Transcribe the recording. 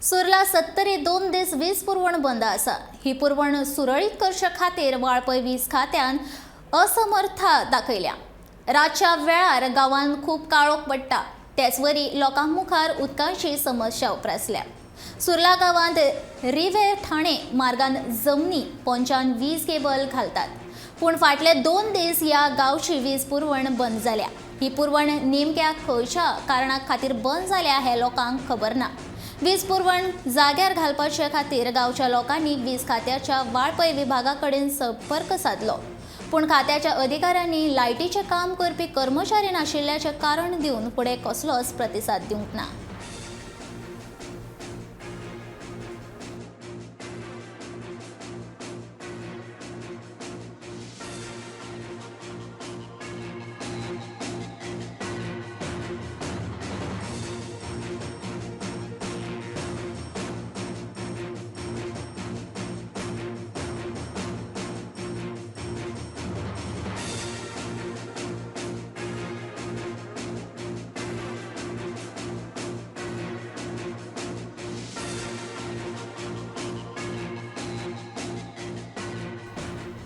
सुर्ला सत्तरी 2 दीस वीज पुरवण बंद आसा. ही पुरवण सुरळीत करचे खातीर वाळपय वीज खात्यान असमर्था दाखयल्या. रातच्या वेळार गांवांत खूब काळोख पडटा, तेचवरी लोकां मुखार उदकाची समस्या उप्रासल्या. सुर्ला गांवांत रिवे ठाणे मार्गान जमनी पोंच्यान वीज केबल घालतात, पूण फाटले 2 दीस ह्या गांवची वीज पुरवण बंद जाल्या. ही पुरवण नेमक्या खंयच्या कारणा खातीर बंद जाल्या हें लोकांक खबर ना. वीज पुरवण जाग्यार घालपाचे खातीर गांवच्या लोकांनी वीज खात्याच्या वाळपय विभागा कडेन संपर्क सादलो, पूण खात्याच्या अधिकाऱ्यांनी लायटीचें काम करपी कर्मचारी नाशिल्ल्याचें कारण दिवन फुडें कसलोच प्रतिसाद दिवंक ना.